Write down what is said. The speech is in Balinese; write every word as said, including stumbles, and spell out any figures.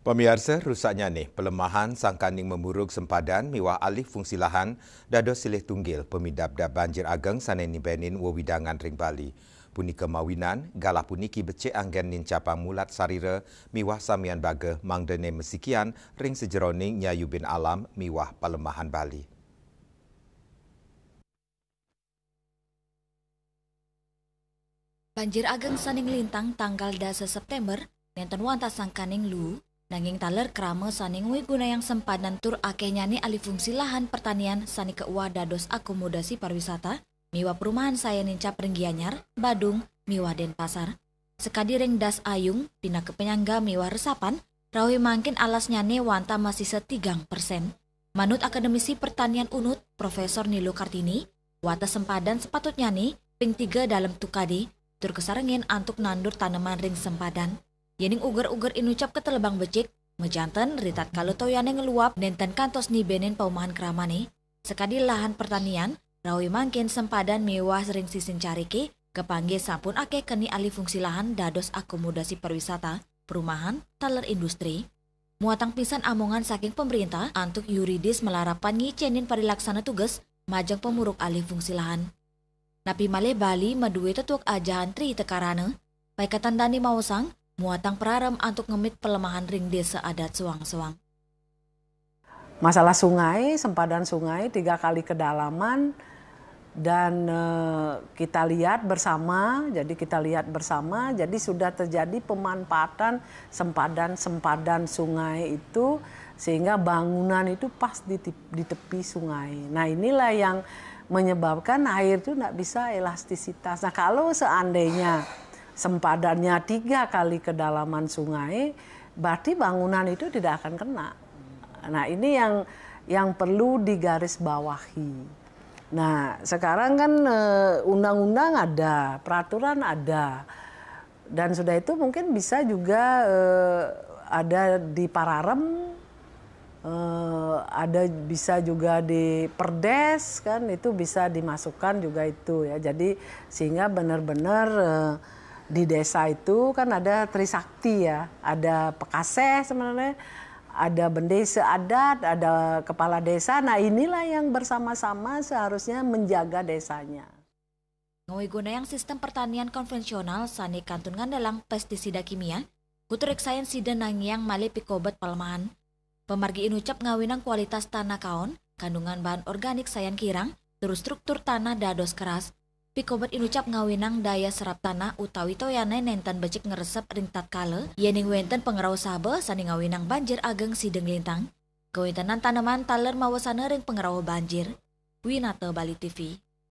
Pamiarsa, rusaknyané palemahan sangkaning mamurug sempadan miwah alih fungsi lahan dados silih tunggil pamidabdab banjir ageng sané nibenin wewidangan ring Bali. Punika mawinan, galah puniki becik anggén nincapang mulat sarira miwah samian baga mangdané masikian ring sajeroning nyayubin alam miwah palemahan Bali. Banjir ageng sané nglintang tanggal dasa September nénten wantah sangkaning luu, nanging taler krama sané ngwigunayang sempadan tur akéhnyané alih fungsi lahan pertanian sané kauwah dados akomodasi pariwisata miwah perumahan sayan nincap ring Gianyar, Badung, miwah Denpasar. Sakadi ring Das Ayung, pinaka panyangga miwah resapan, rauh mangkin alasnyané wantah masisa tigang persen. Manut akademisi pertanian Unut, Profesor Nilo Kartini, wates sempadan sapatutnyané ping tiga dalem tukadé, tur kasarengin antuk nandur taneman ring sempadan. Yéning uger-uger inucap katelebang becik, majanten ritatkala toyané ngluap nénten kantos nibenin paumahan kramané, sakadi lahan pertanian, rauh mangkin sempadan miwah ring sisin cariké, kapanggih sampun akéh keni alih fungsi lahan dados akomodasi pariwisata, perumahan, taler industri. Muatang pisan amongan saking pamréntah antuk yuridis malarapan ngicénin parilaksana tugas majeng pamurug alih fungsi lahan. Napi malih Bali madué tetuek ajahan Tri Ita Karana, paiketan dané maosang, muatang prarem antuk ngemit palemahan ring désa adat soang-soang. Masalah sungai, sempadan sungai tiga kali kedalaman, dan, eh, kita lihat bersama, jadi kita lihat bersama, jadi sudah terjadi pemanfaatan sempadan-sempadan sungai itu, sehingga bangunan itu pas di tip-, di tepi sungai. Nah, inilah yang menyebabkan air itu nggak bisa elastisitas. Nah, kalau seandainya sempadannya tiga kali kedalaman sungai, berarti bangunan itu tidak akan kena. Nah, ini yang, yang perlu digarisbawahi. Nah, sekarang kan, eh, undang-undang ada, peraturan ada. Dan sudah itu mungkin bisa juga, eh, ada di Pararem, eh, ada bisa juga di Perdes, kan, itu bisa dimasukkan juga itu, ya. Jadi sehingga benar-benar, eh, di desa itu kan ada Trisakti, ya, ada Pekaseh sebenarnya, ada bendesa adat, ada kepala desa. Nah, inilah yang bersama-sama seharusnya menjaga desanya. Ngwigunayang sistem pertanian konvensional sané kantun ngandelang pestisida kimia, kuturik sayan sida nangiang malih pikobet palemahan. Pamargi inucap ngawinang kualitas tanah kaon, kandungan bahan organik sayan kirang, tur struktur tanah dados keras. Pikobet inucap ngawinang daya serap tanah utawi toyané nénten becik ngresep ring tatkala yéning wénten pangrauh saba sané ngawinang banjir ageng sida nglintang. Kawéntenan taneman taler mawasana ring pangrauh banjir. Winata Bali T V.